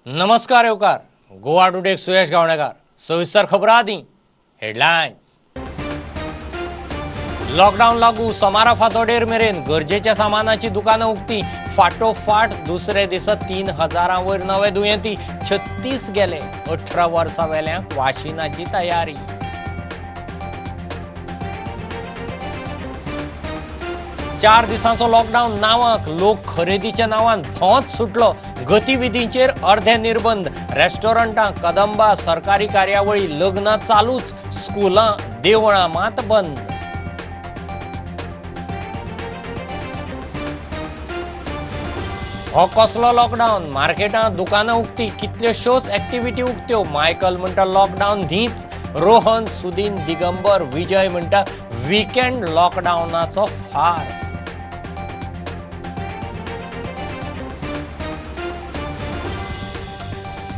नमस्कार येवकार गोवा टुडेक सुयश गावणेकार. सविस्तर खबरां आदी हेडलायन्स. लॉकडावन लागू सोमारा फांतोडेर मेरेन गरजेच्या सामानाची दुकानां उक्ती. फाटोफाट दुसरे दिसा 3000 वयर नवे दुयेंती, 36 गेले. 18 वर्सां वेल्यांक वाशिनाची तयारी. चार दिसांचो लॉकडावन नांवाक, लोक खरेदीच्या नांवान भोंवत सुटलो. गतिविधींचेर अर्धे निर्बंध. रेस्टॉरंटां, कदंबा, सरकारी कार्यावळी, लग्नां चालूच, स्कुलां, देवळां मात बंद. हो कसलो लॉकडावन? मार्केटां दुकानां उक्ती, कितल्योश्योच एक्टिविटी उक्त्यो. मायकल म्हणटा लॉकडावन न्हीच. रोहन, सुदीन, दिगंबर, विजय म्हणटा विकेंड लॉकडावनाचो फार्स.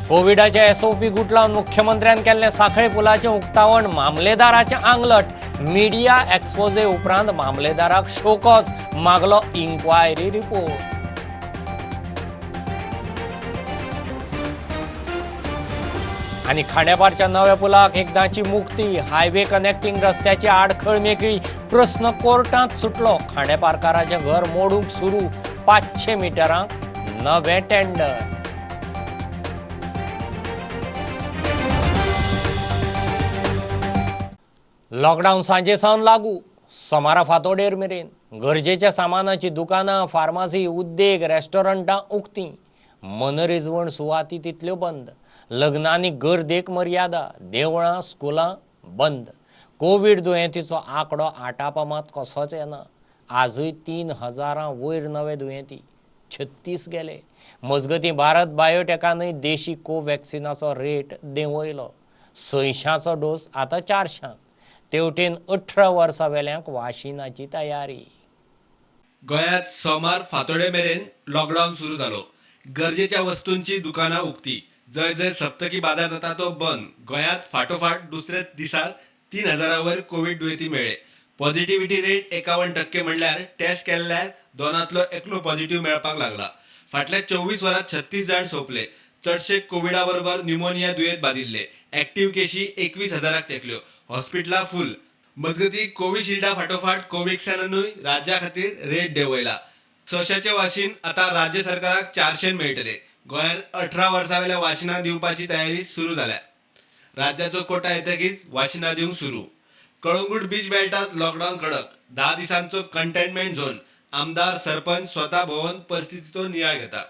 कोविडाचे एसओपी गुटलावन मुख्यमंत्र्यान केल्लें साखळे पुलाचें उक्तावण मामलेदाराचें आंगलट. मिडिया एक्सपोजे उपरांत मामलेदाराक शोकॉज, मागलो इन्क्वायरी रिपोर्ट. आनी खांडेपारच्या नव्या पुलाक एकदांची मुक्ती. हायवे कनेक्टिंग रस्त्याची आडखळ मेकळी. प्रस्न कोर्टांत सुटलो. खांडेपारकाराचें घर मोडूंक सुरू. 500 मिटरांक नवें टेंडर. लॉकडावन सांजे सावन लागू, सोमारा फांतोडेर मेरेन. गरजेच्या सामानाची दुकानां, फार्मासी, उद्देग, रेस्टॉरंटां उक्तीं. मनरिजवण सुवाती तितल्यो बंद. लग्नांनी गर्देक मर्यादा. देवळां, स्कुलां बंद. कोवीड दुयेंतीचो आंकडो आटापा मात कसोच येना. आजूय 3000 वयर नवे दुयेंती, 36 गेले. मजगतीं, भारत बायोटेकानूय देशी कोवॅक्सिनाचो रेट देंवयलो. 600चो डोस आतां 400. तेवटेन 18 वर्सां वेल्यांक वाशिनाची तयारी. गोंयांत सोमार फांतोडे मेरेन लॉकडावन सुरू जालो. गरजेच्या वस्तूंची दुकानां उक्ती. जंय जंय सप्तकी बाजार जाता तो बंद. गोंयांत फाटोफाट दुसऱ्या दिसा 3000 वयर कोवीड दुयेंती मेळ्ळे. पॉझिटिव्हिटी रेट 51% म्हणल्यार टेस्ट केल्ल्या दोनांतलो एकलो पॉझिटिव्ह मेळपाक लागला. फाटल्या 24 वरांत 36 जाण सोंपले. चडशे कोविडा बरोबर न्युमोनिया दुयेंत बादिल्ले. एक्टिव्ह केशी 21 हजाराक तेंकल्यो. हॉस्पिटलां फूल. मजगतीं, कोविशिल्डा फाटोफाट कोव्हॅक्सिनानूय राज्या खातीर रेट देंवयला. 600चें वाशीन आतां राज्य सरकाराक 400 मेळटले. गोंयांत 18 वर्सां वेल्या वाशिनां दिवपाची तयारी सुरू जाल्या. राज्याचो कोटा येतकीच वाशिनां दिवंक सुरू. कळंगूट बीच बेल्टात लॉकडावन कडक. 10 दिसांचो कंटेनमेंट झोन. आमदार, सरपंच स्वता भोंवन परिस्थितीचो नियाळ घेता.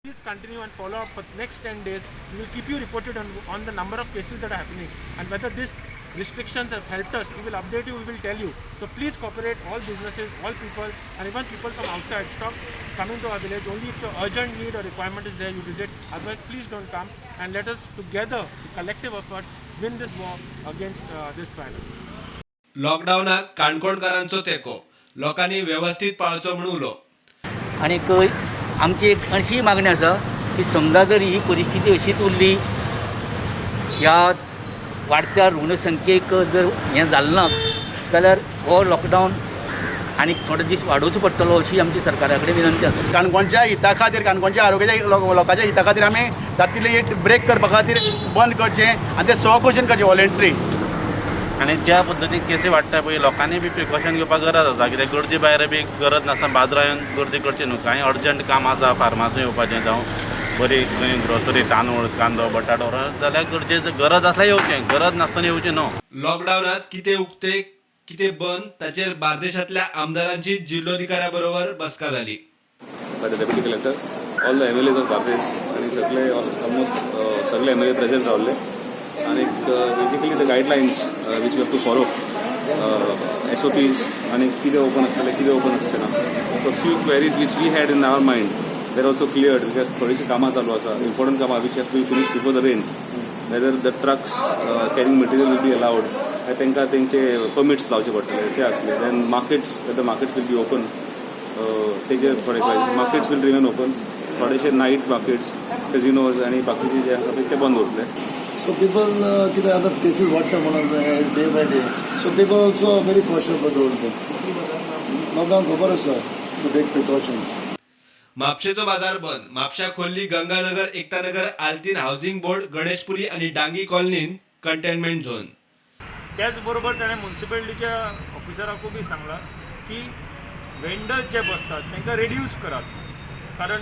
Please continue and follow up for the next 10 days. We will keep you reported on the number of cases that are happening and whether these restrictions have helped us. We will update you, we will tell you. So please cooperate, all businesses, all people, and even people from outside. Stop coming to our village. Only if your urgent need or requirement is there, you visit. Otherwise, please don't come, and let us together, the collective effort, win this war against this virus. लॉकडावनाक काणकोणकारांचो तेंको. लोकांनी वेवस्थीत पाळचो म्हूण उलो. आनीक आमची एक अशी मागणी आसा की समजा जर ही परिस्थिती अशीच उरली, ह्या वाडट्या रुग्णसंख्येक जर हें जालें ना जाल्यार हो लॉकडावन आनीक थोडे दीस वाडोवचो पडटलो, अशी आमची सरकारा कडेन विनंती आसा. काणकोणच्या हिता खातीर, काणकोणच्या आरोग्याच्या, लोकांच्या हिता खातीर आमी जाता एक ब्रेक करपा खातीर बंद करचें आनी तें स्वघोशीत करचें, वॉलेंट्री. आनी ज्या पद्दतीन केसी वाडटा पळय, लोकांनी बी प्रिकॉशन घेवपाक गरज आसा. कित्याक गर्दी भायर बी गरज नासतना बाजारां येवन गर्दी करची न्हू. कांय अर्जंट काम आसा, फार्मासूय येवपाचें, जावं बरी खंय ग्रोसरी, तांदूळ, कांदो, बटाटो जाल्यार गरजेचं गरज आसल्यार येवचें, गरज नासतना येवचें न्हू. लॉकडावनात कितें उक्ते, कितें बंद, ताचेर बार्देशांतल्या आमदारांची जिल्लोधिकाऱ्या बरोबर बसका जाली. By the deputy collector, all the MLAs of Bardez आणि सगळे ऑलमोस्ट सगळे एमएलए प्रेझेंट रावले. आणि basically the guidelines which you have to follow, SOPs आणि कितें ओपन आसतलें, कितें ओपन आसचें ना. So few queries which we had in our mind, they're also cleared, because थोडीशी कामां चालू आसा, इम्पॉर्टंट कामां which have to be finish before the rains, whether the trucks carrying material will be allowed, तांकां तेंचे permits लावचे पडटले, ते आसले. Then markets, the markets will be open, तेजेर थोडे मार्केट्स will remain open. थोडेशे नायट मार्केट्स, कझिनोज आणि बाकीचे जे आसा पळय ते बंद उरतले. So people, कितें आतां केसीस वाडटा म्हणून day by day, so people also very cautious about the whole thing. लोकांक खबर आसा टू टेक प्रिकॉशन. म्हापशेचो बाजार बंद. म्हापशा खोर्ली, गंगानगर, एकतानगर, आल्तीन हावसिंग बोर्ड, गणेशपुरी आनी डांगी कॉलनीन कंटेनमेंट झोन. त्याच बरोबर ताणें म्युनिसिपालिटीच्या ऑफिसराकूय बी सांगलां की वेंडर्स जे बसतात तांकां रेड्यूस करात, कारण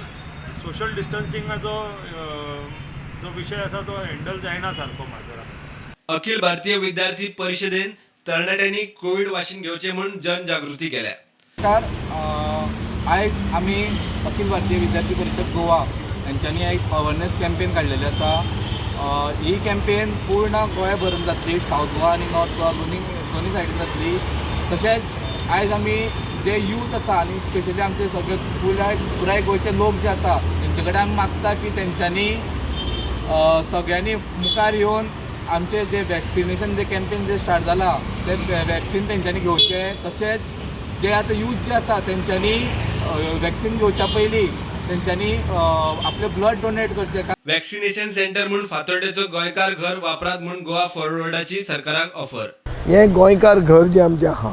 सोशल डिस्टन्सिंगाचो जो विशय आसा तो हँडल जायना सारको माजरा. अखिल भारतीय विद्यार्थी परिषदेन तरणाट्यांनी कोविड वाशीन घेवचे म्हूण जनजागृती केल्या. नमस्कार, आयज आमी अखिल भारतीय विद्यार्थी परिषद गोवा हेंच्यांनी एक अवेरनेस कॅम्पेन काडलेली आसा. ही कॅम्पेन पूर्ण गोंय भरून जातली, सावथ गोवा आनी नॉर्थ गोवा दोनी सायडीन जातली. तशेंच आयज आमी जे यूथ आसा आनी स्पेशली आमचे सगळे पुराय गोंयचे लोक जे आसा तेंचे कडेन आमी मागता की तेंच्यांनी सगळ्यांनी मुखार येवन आमचे जे वॅक्सिनेशन जे कॅम्पेन जे स्टार्ट जाला ते वॅक्सिन तेंच्यांनी घेवचें. तशेंच जे आतां यूथ जे आसा तेंच्यांनी वॅक्सिन घेवच्या पयलीं तेंच्यांनी आपलें ब्लड डोनेट करचें. वॅक्सिनेशन सेंटर म्हूण फातोर्डेचो गोंयकार घर वापरात म्हूण गोवा फॉरवर्डाची सरकाराक ऑफर. हें गोंयकार घर जें आमचें आहा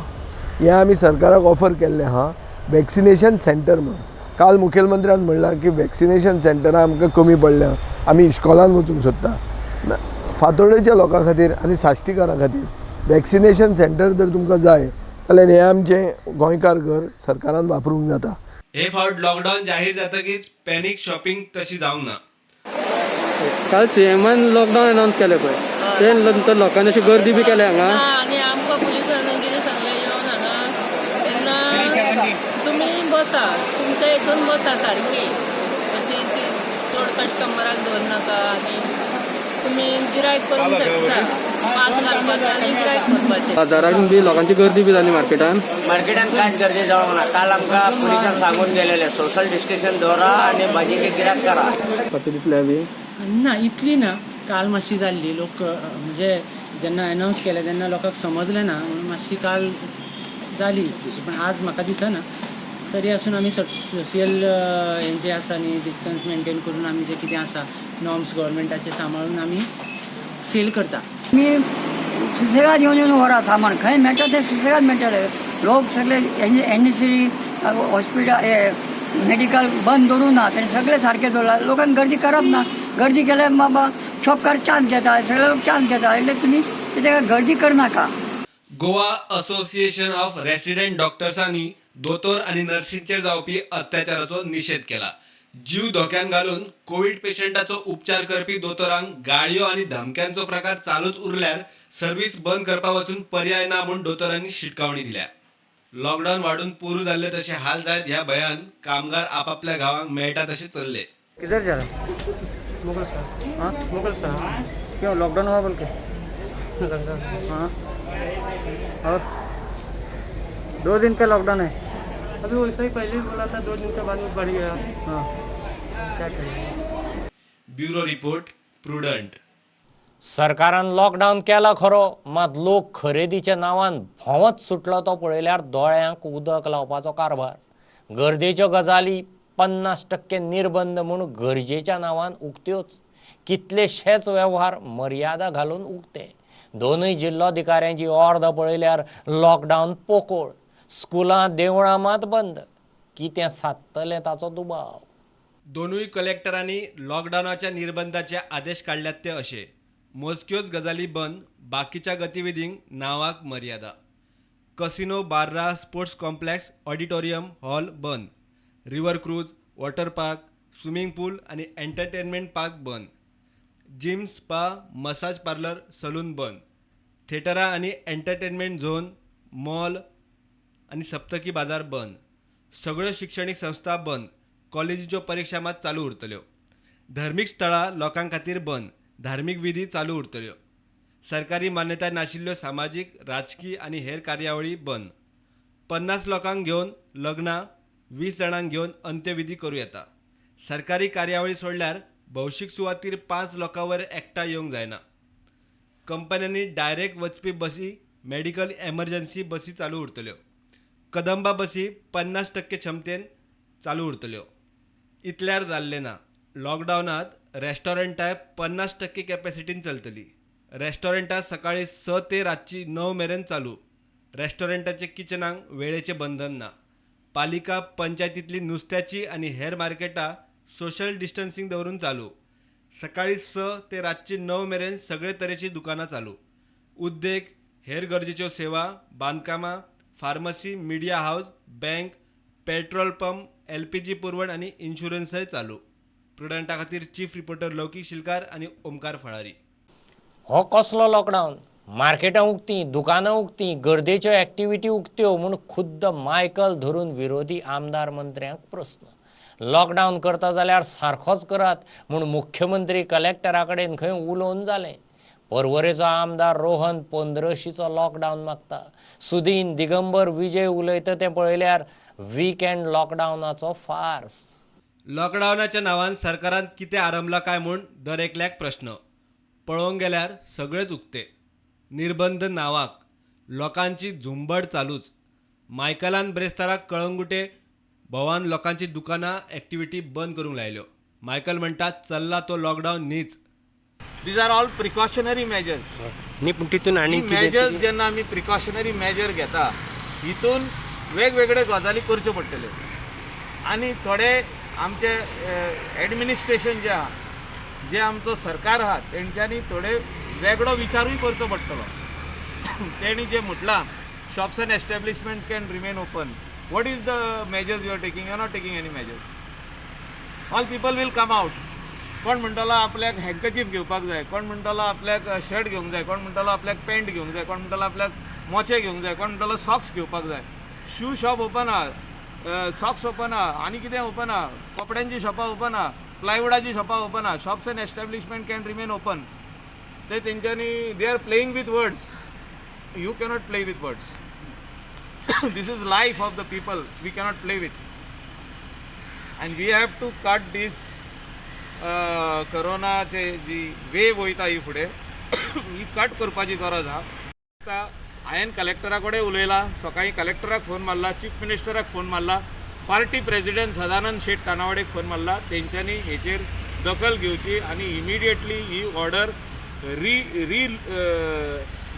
हें आमी सरकाराक ऑफर केल्लें आहा वॅक्सिनेशन सेंटर म्हूण. काल मुखेलमंत्र्यान म्हणलां की वॅक्सिनेशन सेंटरां आमकां कमी पडल्या, आमी इश्कोलान वचूंक सोदता. फातोर्डेच्या लोकां खातीर आनी साश्टीकारां खातीर वॅक्सिनेशन सेंटर जर तुमकां जाय जाल्यार हें आमचें गोंयकार घर सरकारान वापरूंक जाता. हे फावट लॉकडावन जाहीर जातकीच पॅनिक शॉपिंग तशी जावंक ना. काल सीएमान लॉकडावन अनावन्स केलें पळय, ते नंतर लोकांनी अशी गर्दी बी केल्या हांगा. आनी आमकां पुलिसांनी कितें सांगलें, येवन हांगा तेन्ना तुमी बसा, तुमच्या हितून बसा सारकी, अशी ती चड कस्टमराक दवरनाका आनी तुमी गिरायक करूंक शकता, मास्क घालपाचें आनी गिरायक करपाचें. बाजारान बी लोकांची गर्दी बी जाली मार्केटान. मार्केटान कांयच गर्दी जावंक ना. काल आमकां पुलिसान सांगून गेलेले सोशल डिस्टन्सिंग दवरा आनी भाजीचे गिरायक करा. फाटी दिसल्या बी ना इतली ना, काल मातशी जाल्ली. लोक म्हणजे जेन्ना अनावन्स केलें तेन्ना लोकांक समजलें ना म्हणून मातशी काल जाली इतलीशी, पण आज म्हाका दिसना. तरी आसून आमी सोशियल हें जें आसा न्ही डिस्टन्स मेंटेन करून आमी जें कितें आसा नॉर्म्स गव्हर्मेंटाचे सांबाळून आमी सेल करता. तुमी सुसेगाद येवन येवन व्हरा सामान, खंय मेळटा तें सुसेगाद मेळटलें. लोक सगळे एन सी हॉस्पिटल हे मेडिकल बंद दवरूं ना, तेणी सगळें सारकें दवरलां. लोकांक गर्दी करप ना, गर्दी केल्यार बाबा शॉपकार चान्स घेता, सगळे लोक चान्स घेता, એટલે तुमी तेच्या गर्दी करनाका. गोवा असोसिएशन ऑफ रेसिडेंट डॉक्टर्सांनी दोतोर आनी नर्सींचेर जावपी अत्याचाराचो निशेध केला. जीव धोक्यान घालून कोविड पेशंटाचो उपचार करपी दोतोरांक गाळयो आनी धमक्यांचो प्रकार चालूच उरल्यार सर्वीस बंद करपा वचून पर्याय ना म्हूण दोतोरांनी शिटकावणी दिल्या. लॉकडावन वाडून पोरू जाल्ले तशे हाल जायत ह्या भंयान कामगार आपापल्या गांवांक मेळटा तशे चल्ले. किधर जा रहा? मुगल साहब. हाँ, मुगल साहब. क्यों लॉकडाउन हुआ बोल के? हाँ, और 2 दिन का लॉकडाउन है अभी वैसा ही पहले ही बोला था, 2 दिन के बाद में बढ़ गया. हाँ, क्या करें. Bureau report, Prudent. सरकारान लॉकडावन केला खरो, मात लोक खरेदीच्या नांवान भोंवत सुटलो तो पळयल्यार दोळ्यांक उदक लावपाचो कारभार. गर्देच्यो गजाली 50% निर्बंध म्हूण गरजेच्या नांवान उक्त्योच, कितलेशेच वेव्हार मर्यादा घालून उक्ते. दोनूय जिल्लोधिकाऱ्यांची ऑर्द पळयल्यार लॉकडावन पोकोळ, स्कुलां देवळां मात बंद. कितें सादतलें ताचो दुबाव. दोनूय कलेक्टरांनी लॉकडावनाच्या निर्बंधाचे आदेश काडल्यात ते अशे: मोजक्योच गजाली बंद, बाकीच्या गतिविधींक नांवाक मर्यादा. कसिनो, बार्रा, स्पोर्ट्स कॉम्प्लेक्स, ऑडिटोरियम, हॉल बंद. River cruise, water park, swimming pool आनी एंटरटेनमेंट पार्क बंद. Gym, spa, massage parlour, salon बंद. थिएटरां आनी एंटरटेनमेंट झोन, मॉल आनी सप्तकी बाजार बंद. सगळ्यो शिक्षणीक संस्था बंद. कॉलेजीच्यो परिक्षा मात चालू उरतल्यो. धर्मीक स्थळां लोकां खातीर बंद. धार्मीक विधी चालू उरतल्यो. सरकारी मान्यताय नाशिल्ल्यो सामाजीक, राजकी आनी हेर कार्यावळी बंद. 50 लोकांक घेवन लग्नां, 20 जाणांक घेवन अंत्यविधी करूं येता. सरकारी कार्यावळी सोडल्यार भौशीक सुवातीर 5 लोकां वयर एकठांय येवंक जायना. कंपन्यांनी डायरेक्ट वचपी बसी, मेडिकल एमर्जन्सी बसी चालू उरतल्यो. कदंबा बसी 50% क्षमतेन चालू उरतल्यो. इतल्यार जाल्लें ना, लॉकडावनांत रेस्टॉरंटांय 50% कॅपेसिटीन चलतली. रेस्टॉरंटां सकाळीं 6 ते रातची 9 मेरेन चालू. रेस्टॉरंटाच्या किचनांक वेळेचें बंधन ना. पालिका पंचायतींतली नुस्त्याची आनी हेर मार्केटां सोशल डिस्टन्सिंग दवरून चालू. सकाळी 6 ते रातची 9 मेरेन सगळे तरेची दुकानां चालू. उद्देग, हेर गरजेच्यो सेवा, बांदकामां, pharmacy, media house, bank, petrol pump, LPG पुरवण आनी इन्शुरन्सय चालू. प्रुडंटा खातीर चीफ रिपोर्टर लौकीक शिलकार आनी ओमकार फळारी. हो कसलो लॉकडावन? मार्केटां उक्तीं, दुकानां उक्तीं, गर्देच्यो एक्टिविटी उक्त्यो म्हूण खुद्द मायकल धरून विरोधी आमदार मंत्र्यांक प्रस्न. लॉकडावन करता जाल्यार सारकोच करात म्हूण मुख्यमंत्री कलेक्टरा कडेन खंय उलोवन जालें. पर्वरेचो आमदार रोहन 15शीचो लॉकडावन मागता. सुदीन, दिगंबर, विजय उलयता तें पळयल्यार विकेंड लॉकडावनाचो फार्स. लॉकडावनाच्या नांवान सरकारान कितें आरंभलां काय म्हूण दर एकल्याक प्रश्न. पळोवंक गेल्यार सगळेच उक्ते, निर्बंध नांवाक, लोकांची झुंबड चालूच. मायकलान ब्रेस्ताराक कळंगुटे भोवान लोकांची दुकानां, एक्टिविटी बंद करूंक लायल्यो. मायकल म्हणटा, चल्ला तो lockdown न्हीच. These are all precautionary measures. न्ही, पूण तितून आनी ही मेजर्स जेन्ना आमी प्रिकॉशनरी मेजर घेता, हितून वेगवेगळे गजाली करच्यो पडटल्यो आनी थोडे आमचे एडमिनिस्ट्रेशन जे आहा, जे आमचो सरकार आहा, तेंच्यांनी थोडे वेगळो विचारूय करचो पडटलो. तेणी जे म्हटलां, shops and establishments can remain open, what is the measures you are taking? You are not taking any measures. All people will come out. कोण म्हणटलो आपल्याक हँकचीफ घेवपाक जाय, कोण म्हणटलो आपल्याक शर्ट घेवंक जाय, कोण म्हणटलो आपल्याक पॅन्ट घेवंक जाय, कोण म्हणटलो आपल्याक मोचे घेवंक जाय, कोण म्हणटलो सॉक्स घेवपाक जाय. शू शॉप ओपन आहा, सॉक्स ओपन आहा, आनी कितें ओपन आहा, कपड्यांची शॉपां ओपन आहा, प्लायवुडाची शॉपां ओपन आहा. Shops and establishment can remain open. ते तेंच्यांनी, they are playing with words. You cannot play with words. This is life of the people. We cannot play with, and we have to cut this करोनाचे जी वेव वयता ही फुडें, ही cut करपाची गरज आहा. आतां हांवें कलेक्टरा कडेन उलयलां, सकाळीं कलेक्टराक फोन मारला, चीफ मिनिस्टराक फोन मारला, party president Sadanand Shet तानावडेक phone मारला. तेंच्यांनी हेचेर दखल घेवची आनी इमिडिएटली ही ऑर्डर री री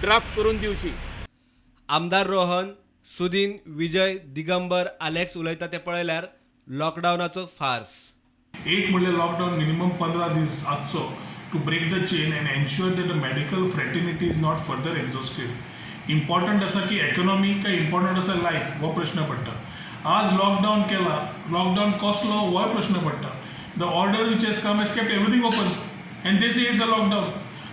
ड्राफ्ट करून दिवची. आमदार रोहन, सुदीन, विजय, दिगंबर, आलेक्स उलयता ते पळयल्यार लॉकडावनाचो फार्स. एक म्हणल्यार लॉकडावन मिनिमम 15 दीस आसचो to break the chain and ensure that the medical fraternity is not further exhausted. Important आसा की इकॉनॉमी काय इम्पॉर्टंट आसा लायफ, हो प्रश्न पडटा. आज लॉकडावन केला, लॉकडावन कसलो होय प्रश्न पडटा. The order which has come has kept everything open and they say it's a lockdown.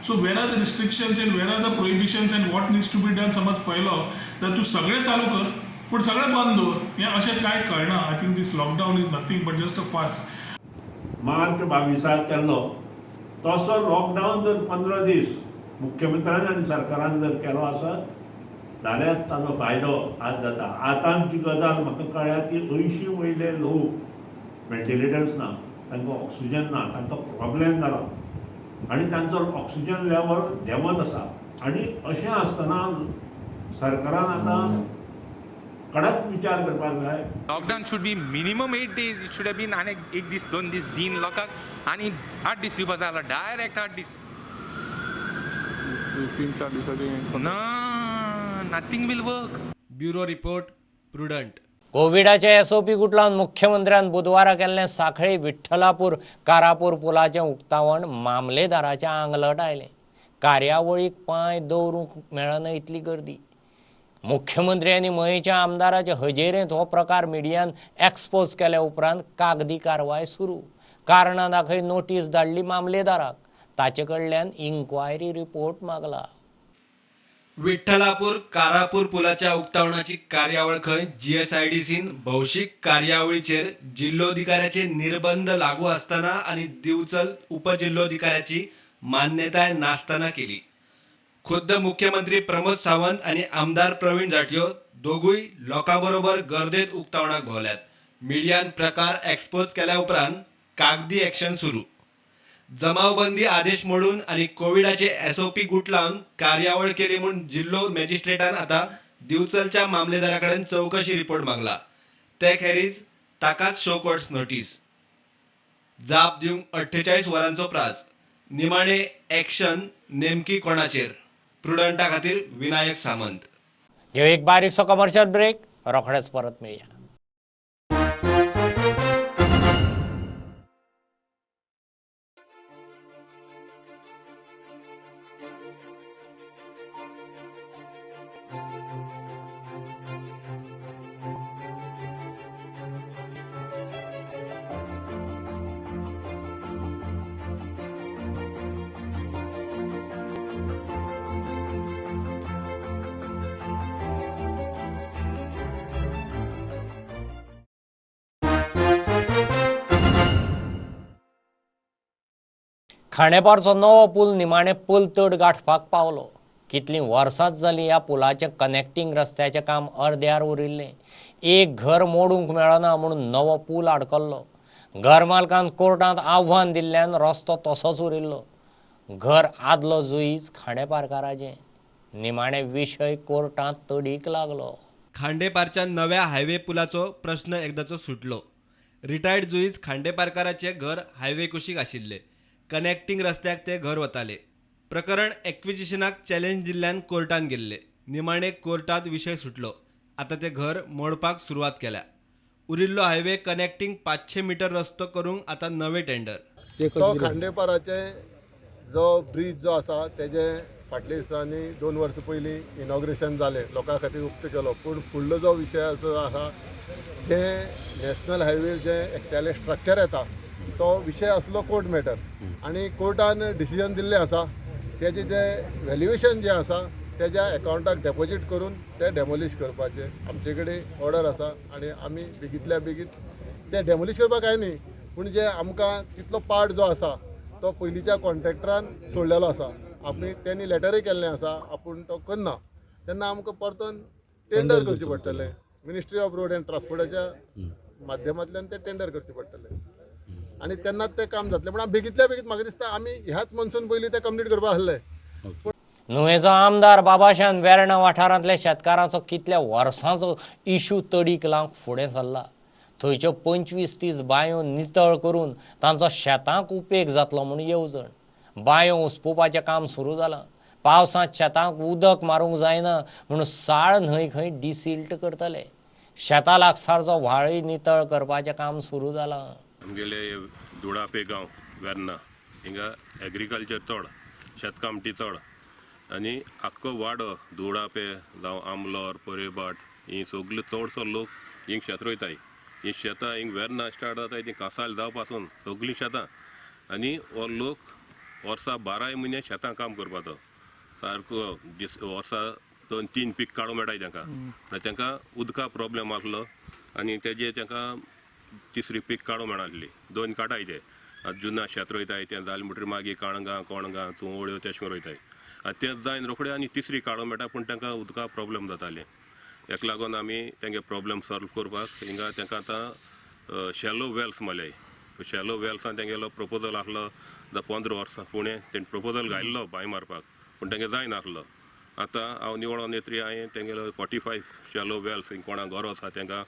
So where are the restrictions and where are the prohibitions and what needs to be done? समज पळयलो तर तूं सगळें चालू कर पूण सगळें बंद दवर, हें अशें कांय कळना. I think this lockdown is nothing but just a farce. मार्च 22 केल्लो तसो लॉकडावन जर 15 दीस मुख्यमंत्र्यान आनी सरकारान जर केलो आसत जाल्यार ताजो फायदो आज जाता. आतां जी गजाल म्हाका कळ्ळ्या ती 80 वयले लोक व्हेंटिलेटर्स ना, तांकां ऑक्सिजन ना, तांकां प्रॉब्लेम जाला आनी तांचो ऑक्सिजन लेवल देंवत आसा. आनी अशें आसतना सरकारान आतां कडक विचार करपाक जाय. Lockdown should be minimum 8 days. It should have been आनी एक दीस 2 दीस दिन लोकांक आनी 8 दीस दिवपा जाय जाल्यार डायरेक्ट 8 दीस, 3-4 दिसांनी ना, nothing will work. Bureau report, Prudent. कोविडाचे SOP गुटलावन मुख्यमंत्र्यान बुधवारा केल्लें साखळी विठ्ठलापूर कारापूर पुलाचें उक्तावण मामलेदाराच्या आंगलट आयलें. कार्यावळीक पांय दवरूंक मेळना इतली गर्दी. मुख्यमंत्री आनी मयेच्या आमदाराचे हजेरेंत हो प्रकार मिडियान एक्सपोज केल्या उपरांत कागदी कारवाय सुरू. कारणां दाखय नोटीस धाडली मामलेदाराक, ताचे कडल्यान इन्क्वायरी रिपोर्ट मागला. विठ्ठलापूर कारापूर पुलाच्या उक्तावणाची कार्यावळ खंय जीएसआयडीसीन भौशीक कार्यावळीचेर जिल्लोधिकाऱ्याचे निर्बंध लागू आसतना आनी दिवचल उपजिल्लोधिकाऱ्याची मान्यताय नासतना केली. खुद्द मुख्यमंत्री प्रमोद सावंत आनी आमदार प्रवीण जाटयो दोगूय लोकां बरोबर गर्देत उक्तावणाक भोवल्यात. मिडियान प्रकार एक्सपोज केल्या उपरांत कागदी एक्शन सुरू. जमावबंदी आदेश मोडून आनी कोविडाचे एसओपी गुटलावन कार्यावळ केली म्हूण जिल्लो मॅजिस्ट्रेटान आतां दिवचलच्या मामलेदारा कडेन चवकशी रिपोर्ट मागला. ते खेरीज ताकाच शो कॉज नोटीस, जाप दिवंक 48 वरांचो प्राज. निमाणे एक्शन नेमकी कोणाचेर? प्रुडंटा खातीर विनायक सामंत. घेवं एक बारीकसो कमर्शियल ब्रेक, रोखडेच परत मेळया. खांडेपारचो नवो पूल निमाणे पलतड गांठपाक पावलो. कितलीं वर्सांच जालीं ह्या पुलाचें कनेक्टींग रस्त्याचें काम अर्द्यार उरिल्लें. एक घर मोडूंक मेळना म्हणून नवो पूल आडकल्लो. घर मालकान कोर्टांत आव्हान दिल्ल्यान रस्तो तसोच उरिल्लो. घर आदलो जुईज खांडेपारकाराचें. निमाणे विशय कोर्टांत तडीक लागलो. खांडेपारच्या नव्या हायवे पुलाचो प्रस्न एकदाचो सुटलो. रिटायर्ड जुईज खांडेपारकाराचें घर हायवे कुशीक आशिल्लें. कनेक्टींग रस्त्याक ते घर वताले. प्रकरण एक्विजिशनाक चॅलेंज दिल्ल्यान कोर्टान गेल्ले. निमाणे कोर्टांत विशय सुटलो. आतां ते घर मोडपाक सुरवात केल्या. उरिल्लो हायवे कनेक्टींग 500 मीटर रस्तो करूंक आतां नवे टेंडर. तो खांडेपाराचे जो ब्रीज जो आसा तेजे फाटल्या दिसांनी 2 वर्सां पयलीं इनॉग्रेशन जालें, लोकां खातीर उक्तो केलो. पूण फुडलो जो विशय असो आसा, जे नॅशनल हायवे जे एकट्यालें स्ट्रक्चर येता तो विशय आसलो कोर्ट मॅटर आनी कोर्टान डिसिजन दिल्लें आसा. तेजें जे व्हॅल्युएशन जें आसा तेज्या एकावंटाक डेपोजीट करून तें डेमोलीश करपाचें आमचे कडेन ऑर्डर आसा आनी आमी बेगींतल्या बेगीन तें डेमोलीश करपाक कांय न्ही, पूण जे आमकां तितलो पार्ट जो आसा तो पयलींच्या कॉन्ट्रॅक्टरान सोडलेलो आसा. आमी तेणी लेटरूय केल्लें आसा, आपूण तो करना तेन्ना आमकां परतून टेंडर करचें पडटलें. मिनिस्ट्री ऑफ रोड एंड ट्रान्सपोर्टाच्या माध्यमांतल्यान तें टेंडर करचें पडटलें आनी तेन्नाच तें काम जातलें. पूण बेगींतल्या बेगीन म्हाका दिसता आमी ह्याच मनसून पयलीं तें कंप्लीट करपा आसलें. नुवेंचो आमदार बाबाशान वेर्णा वाठारांतल्या शेतकारांचो कितल्या वर्सांचो इशू तडीक लावंक फुडें सरला. थंयच्यो 25-30 बांयो नितळ करून तांचो शेतांक उपेग जातलो म्हूण येवजण. बांयो उसपुपाचें काम सुरू जालां. पावसांत शेतांक उदक मारूंक जायना म्हणून साळ न्हंय खंय डिसिल्ट करतले. शेता लागसारचो व्हाळय नितळ करपाचें काम सुरू जालां. आमगेले दुडापे गांव वेर्ना हिंगा एग्रीकल्चर चड, शेतकामती चड आनी आख्खो वाडो दुडापे जावं आमलोर परेभाट ही सगळी चडसो लोक हिंग शेत रोयताय. ही शेतां हिंग वेर्ना स्टार्ट जाताय ती कासाल जावं पासून सगळीं शेतां आनी हो लोक वर्सा 12 म्हयने शेतां काम करपाचो सारको दीस वर्सा 2-3 पीक काडूंक मेळटाय तांकां. तांकां उदका प्रोब्लेम आसलो आनी तेजे तांकां तिसरी पीक काडूंक मेळनासली. 2 काडाय ते आतां जुना शेत रोयताय तें जालें म्हणटकीर मागीर काणंगां कोणगां चुंवळ्यो तेश रोयताय. आतां तें जायन रोखडें आनी तिसरी काडूंक मेळटा, पूण तांकां उदका प्रोब्लेम जातालें. हेका लागून आमी तेंगे प्रोब्लेम सॉल्व करपाक हिंगा तांकां आतां शॅलो वेल्स मारल्याय. शॅलो वेल्सान तेंगेलो प्रपोजल आसलो 15 वर्सां फुडें तेणें प्रपोजल घायल्लो बांय मारपाक, पूण तेंगे जायनासलो. आतां हांव निवळोन येतरी हांवें तेंगेलो 45 शॅलो वेल्स हिंग कोणाक गरज आसा तेंकां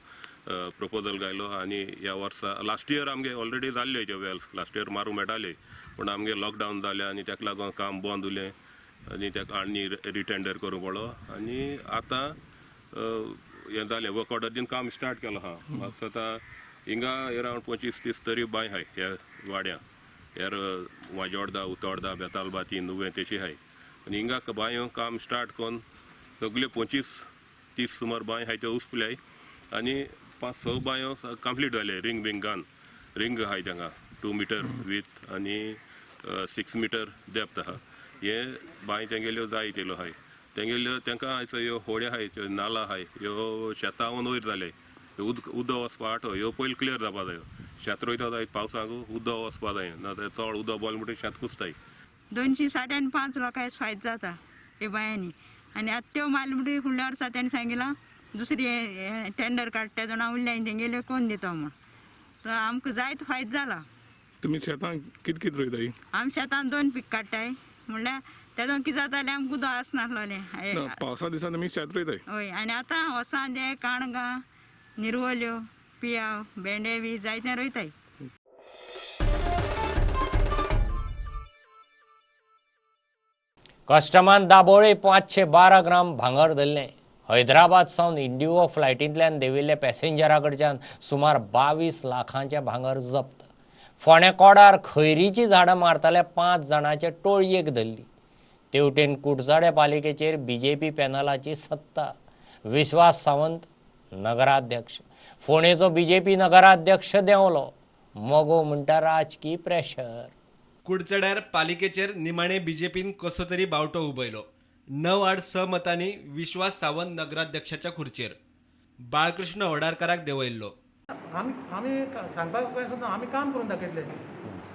प्रपोजल घायलो आनी ह्या वर्सा लास्ट इयर आमगे ऑलरेडी जाल्ल्यो त्यो वेल्स लास्ट इयर मारूंक मेळटाले, पूण आमगे लॉकडावन जालें आनी तेका लागून काम बंद उरलें आनी तेका आनी रिटेंडर करूंक पडलो आनी आतां हें जालें वर्क ऑर्डर दिवन काम स्टार्ट केलो आहा. म्हाका आतां हिंगा एरावंड 25-30 तरी बांय आहाय ह्या वाड्या, हेर वाजोर्दा उतोर्दा बेतालबा ती नुवें तेशी आहाय आनी हिंगा बांयो काम स्टार्ट करून सगल्यो 25-30 सुमार बांय आहाय त्यो उसपुल्याय आनी 5-6 बांयो कंप्लीट जाले. रिंग बींग घान रिंग आहाय तांकां 2 मिटर विथ आनी 6 मिटर डेप्थ आहा. हे बांय तेंगेल्यो जाय तेल्यो आहाय तेंगेल्यो तांकां आयचो ह्यो होड्यो आहाय त्यो नाला आहाय ह्यो शेतां वयर जाले उदक वचपा आटो ह्यो पयलीं क्लियर जावपा जायो. शेत रोयता जाय पावसाक उदक वचपा जाय ना जाल्यार चड उदक बोल म्हणटकीर शेत कुसताय. 205.5 लोकांक फायदो जाता हे बांयांनी आनी आतां त्यो मारले म्हणटकीर फुडल्या वर्सा तेणें सांगिलां दुसरी टेंडर काडटा जाणां उरल्या तेंगेल्यो कोण दिता म्हूण. तर आमकां जायतो फायदो जाला. तुमी शेतां कित कित रोयताय? आमी शेतान 2 पीक काडटाय, म्हणल्यार तेदोन कितें जातालें आमकां उदक आसनासलें. पावसा दिसान तुमी शेत रोयताय? हय, आनी आतां वसांदे काणगां निरवल्यो पियाव भेंडे बी जायतें रोयताय. कस्टमान दाबोळे 512 ग्राम भांगर धरलें. हैदराबाद सावन इंडिगो फ्लायटींतल्यान देंविल्ल्या पॅसेंजरा कडच्यान सुमार 22 लाखांचें भांगर जप्त. फोंडें कोडार खैरीचीं झाडां मारतल्या 5 जाणांचे टोळयेक धरली. तेवटेन कुडचडे पालिकेचेर बीजेपी पॅनलाची सत्ता. विश्वास सावंत नगराध्यक्ष. फोंडेचो बीजेपी नगराध्यक्ष देंवलो. मगो म्हणटा राजकी प्रेशर. कुडचड्यार पालिकेचेर निमाणे बीजेपीन कसो तरी बावटो उबयलो. 9-6 मतांनी विश्वास सावंत नगराध्यक्षाच्या खुर्चेर बाळकृष्ण होडारकाराक देंवयल्लो. आमी आमी सांगपाक काय सुद्दां आमी काम करून दाखयतले.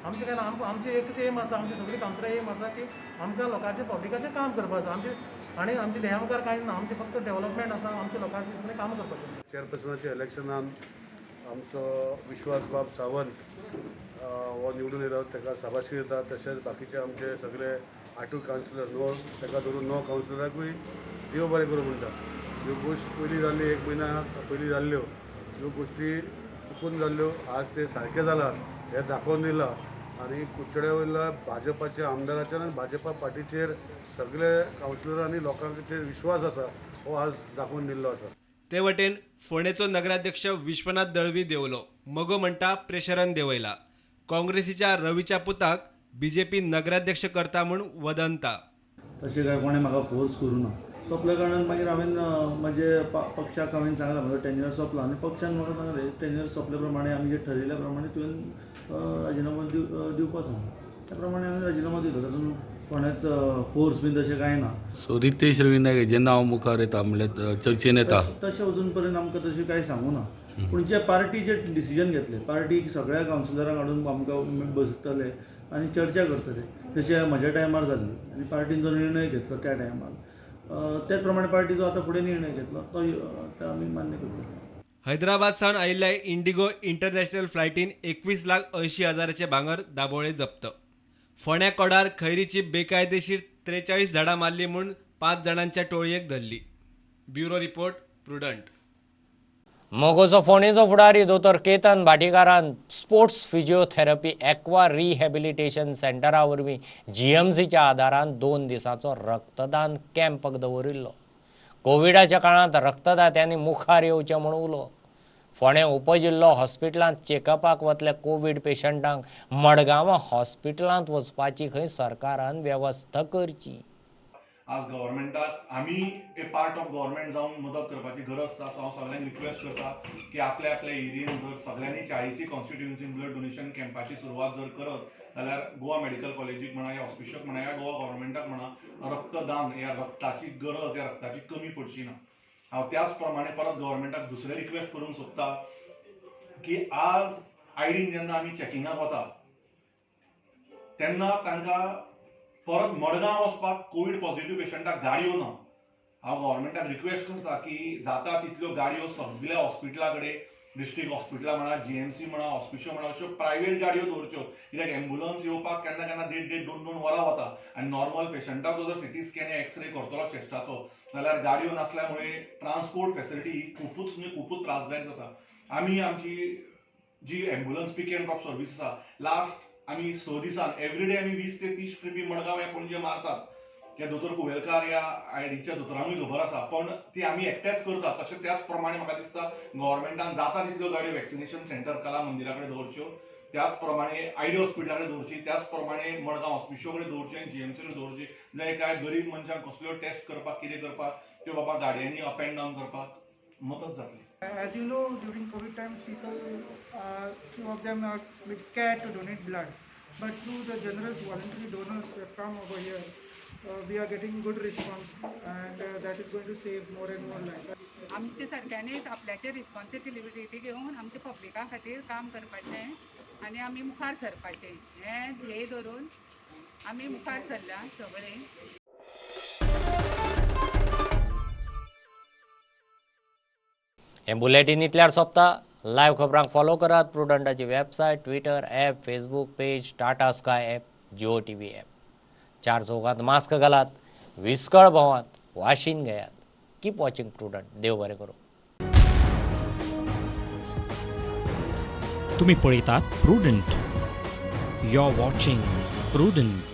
आमचें काय ना, आमकां आमचें एकच एम आसा, आमची सगळीं कावन्सिलरां एम आसा की आमकां लोकांचें पब्लिकाचें काम करपा आसा. आमचें आनी आमच्या ध्येया मुखार कांय ना, आमचें फक्त डेवलपमेंट आसा, आमच्या लोकांची सगळीं कामां करपाचीं आसा. चेअरपर्सनाच्या इलेक्शनान आमचो विश्वासबाब सावंत हो निवडून येयलो, ताका शाबासकी दिता. तशेंच बाकीचे आमचे सगळे 8 कावन्सिलर 9 ताका धरून 9 कावन्सिलराकूय देव बरें करूं म्हणटा. ह्यो गोश्ट पयलीं जाल्ली, एक म्हयन्या पयलीं जाल्ल्यो ह्यो गोश्टी चुकून जाल्ल्यो, आज ते सारकें जालां हें दाखोवन दिलां. आनी कुडचड्या वयल्या भाजपाच्या आमदाराचेर आनी भाजपा पार्टीचेर सगळे कावन्सिलर आनी लोकांचेर विश्वास आसा हो आज दाखोवन दिल्लो आसा. ते वटेन फोंडेचो नगराध्यक्ष विश्वनाथ दळवी देवलो, मगो म्हणटा प्रेशरान देंवयला. काँग्रेसीच्या रवीच्या पुताक बीजेपी नगराध्यक्ष करता म्हूण वदंता. तशें काय कोणें म्हाका फोर्स करूं ना. सोंपल्या कारणान मागीर हांवें म्हजे पक्षाक हांवें सांगलां म्हजो टेन्युअर सोंपला आनी पक्षान म्हाका सांगलें टेन्युअर सोंपल्या प्रमाणे आमी जे ठरयल्या प्रमाणे तुवें राजिनामो दिवपाचो, त्या प्रमाणे हांवें राजिनामो दिलो. तातूंत कोणेच फोर्स बीन तशें कांय ना. सो रितेश रवी नायक हेजें नांव मुखार येता म्हणल्यार चर्चेन येता, तशें अजून पर्यंत आमकां तशें कांय सांगू ना. पूण जे पार्टी जे डिसिजन घेतले, पार्टी सगळ्या कावन्सिलरांक हाडून आमकां बसतले आनी चर्चा करतले, जशें म्हज्या टायमार जाल्ली आनी पार्टीन जो निर्णय घेतलो त्या टायमार त्याच प्रमाणे पार्टी जो आतां फुडें निर्णय घेतलो तो आमी मान्य करतले. हैदराबाद सावन आयिल्ल्या इंडिगो इंटरनॅशनल फ्लायटीन 21,80,000 भांगर दाबोळे जप्त. फोंड्या कोडार खैरीची बेकायदेशीर 43 झाडां मारली म्हूण 5 जाणांच्या टोळयेक धरली. Bureau report, Prudent. मगोचो फोंडेचो फुडारी दोतोर केतन भाटीकारान स्पोर्ट्स फिजिओथेरपी एक्वा रिहॅबिलिटेशन सेंटरा वरवीं जीएमसीच्या आदारान 2 दिसांचो रक्तदान कॅम्प दवरिल्लो. कोविडाच्या काळांत रक्तदात्यांनी मुखार येवचें म्हूण उलो. फोंडें उपजिल्लो हॉस्पिटलांत चेकअपाक वतल्या कोवीड पेशंटांक मडगांवां हॉस्पिटलांत वचपाची खंय सरकारान वेवस्था करची. आज गव्हर्मेंटाक आमी ए पार्ट ऑफ गव्हर्मेंट जावन मदत करपाची गरज आसा. सो हांव सगळ्यांक रिक्वेस्ट करता की आपल्या आपल्या एरियेन जर सगळ्यांनी 40 कॉन्स्टिट्युएन्सीन ब्लड डोनेशन कॅम्पाची सुरवात जर करत जाल्यार गोवा मेडिकल कॉलेजीक म्हणा या हॉस्पिटलाक म्हणा या गोवा गव्हर्मेंटाक म्हणा रक्तदान ह्या रक्ताची गरज ह्या रक्ताची कमी पडची ना. हांव त्याच प्रमाणे परत गव्हर्मेंटाक दुसरें रिक्वेस्ट करूंक सोदता की आज आयडीन जेन्ना आमी चॅकिंगाक वता तेन्ना तांकां परत मडगांव वचपाक कोवीड पॉझिटिव्ह पेशंटाक गाडयो ना. हांव गव्हर्मेंटाक रिक्वेस्ट करता की जाता तितल्यो गाडयो सगळ्या हॉस्पिटला कडेन, डिस्ट्रिक्ट हॉस्पिटलां म्हणा, जीएमसी म्हणा, हॉस्पिटल म्हणा, अश्यो प्रायवेट गाडयो दवरच्यो. कित्याक एम्बुलन्स येवपाक केन्ना केन्ना 1.5-1.5, 2-2 वरां वता आनी नॉर्मल पेशंटाक जर सिटी स्कॅन या एक्सरे करतलो चेस्टाचो जाल्यार गाडयो नासल्या मुळे ट्रान्सपोर्ट फेसिलिटी ही खुबूच म्हणजे खुबूच त्रासदायक जाता. आमी आमची जी ambulance pick and drop service आसा लास्ट आमी 6 दिसान एवरीडे आमी 20 ते 30 ट्रिपी मडगांव या पणजे मारतात. ह्या दोतोर कुवेलकार ह्या आयडीच्या दोतोरांकूय खबर आसा, पण ती आमी एकटेच करतात. तशें त्याच प्रमाणे म्हाका दिसता गव्हर्मेंटान जाता तितल्यो गाडयो वॅक्सिनेशन सेंटर कला मंदिरा कडेन दवरच्यो, त्याच प्रमाणे आयडी हॉस्पिटला कडेन दवरची, त्याच प्रमाणे मडगांव हॉस्पिटल कडेन दवरची आनी जीएमसी कडेन दवरची. जाल्यार काय गरीब मनशांक कसल्यो टेस्ट करपाक कितें करपाक त्यो बाबा गाडयांनी अप एंड डावन करपाक मदत जातली. As you know, during COVID times, people, few of them are a bit scared to donate blood. But through the generous voluntary donors who have come over here, we are getting good response, and that is going to save more and more lives. आमच्या सारक्यांनीच आपल्याचे responsibility घेवन आमच्या पब्लिका खातीर काम करपाचें आनी आमी मुखार सरपाचें हें ध्येय धरून आमी मुखार सरल्या सगळे. हें बुलेटीन इतल्यार सोंपता. लायव्ह खबरांक फॉलो करात प्रुडंटाची website, Twitter app, Facebook page, Tata Sky app, Jio TV app. 4 चौकांत mask घालात, विस्कळ भोंवात, वाशीन घेयात. Keep watching Prudent. देव बरें करूं. तुम्ही पळयतात Prudent. You are watching Prudent.